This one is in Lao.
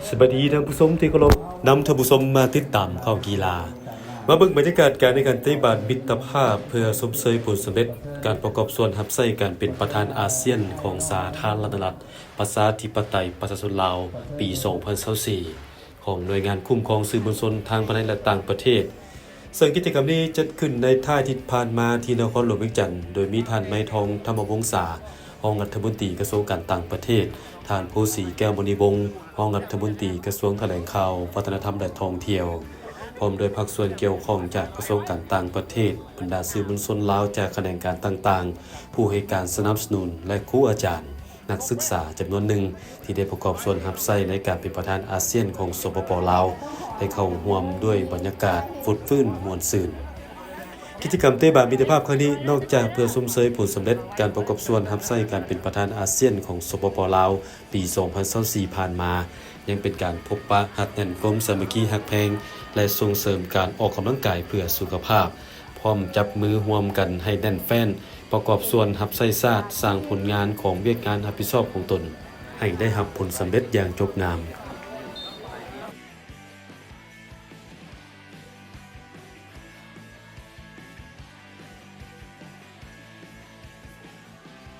ສະບາຍດີທ່ານຜູ້ຊົມທີ່ເຄົາລົບ, ນຳທ່ານຜູ້ຊົມມາຕິດຕາມຂ່າວກິລາ. ມາເບິ່ງບັນຍາກາດການແຂ່ງຂັນເຕະບານມິດຕະພາບ ເພື່ອຊົມເຊີຍຜົນສຳເລັດການປະກອບສ່ວນຮັບໃຊ້ການເປັນປະທານອາຊຽນຂອງສາທາລະນະລັດ ປະຊາທິປະໄຕ ປະຊາຊົນລາວ ປີສອງພັນຊາວສີ່ ຂອງໜ່ວຍງານຄຸ້ມຄອງສື່ມວນຊົນທັງພາຍໃນ ແລະ ຕ່າງປະເທດ. ເຊິ່ງກິດຈະກຳນີ້ຈັດຂຶ້ນໃນທ້າຍທິດຜ່ານມາທີ່ນະຄອນຫຼວງວຽງຈັນ, ໂດຍມີທ່ານ ໄມທອງ ທຳມະວົງສາ ຮອງລັດຖະມົນຕີກະຊວງການຕ່າງປະເທດ, ທ່ານ ໂພສີ ແກ້ວມະນີວົງ ຮອງລັດຖະມົນຕີກະຊວງຖະແຫຼງຂ່າວ, ວັດທະນະທຳ ແລະ ທ່ອງທ່ຽວ, ພ້ອມດ້ວຍພາກສ່ວນກ່ຽວຂ້ອງຈາກກະຊວງການຕ່າງປະເທດ, ບັນດາສື່ມວນຊົນລາວຈາກຂະແໜງການຕ່າງໆ, ຜູ້ໃຫ້ການສະໜັບສະໜູນ ແລະ ຄູອາຈານ. ນັກສຶກສາຈຳນວນໜຶ່ງທີ່ໄດ້ປະກອບສ່ວນຮັບໃຊ້ໃນການເປັນປະທານອາຊຽນຂອງ ສປປ ລາວ ໄດ້ເຂົ້າຮ່ວມດ້ວຍບັນຍາກາດຟົດຟື້ນມ່ວນຊື່ນ. ກິດຈະກຳເຕະບານມິດຕະພາບຄັ້ງນີ້ ນອກຈາກເພື່ອຊົມເຊີຍຜົນສຳເລັດການປະກອບສ່ວນຮັບໃຊ້ການເປັນປະທານອາຊຽນຂອງ ສປປ ລາວ ປີສອງພັນຊາວສີ່ ຜ່ານມາ, ຍັງເປັນການພົບປະຮັດແໜ້ນຄວາມສາມັກຄີຮັກແພງ ແລະ ສົ່ງເສີມການອອກກຳລັງກາຍເພື່ອສຸຂະພາບ, ພ້ອມຈັບມືຮ່ວມກັນໃຫ້ແໜ້ນແຟ້ນ, ປະກອບສ່ວນຮັບໃຊ້ຊາດ, ສ້າງຜົນງານຂອງວຽກງານຮັບຜິດຊອບຂອງຕົນໃຫ້ໄດ້ຮັບຜົນສຳເລັດຢ່າງຈົບງາມ.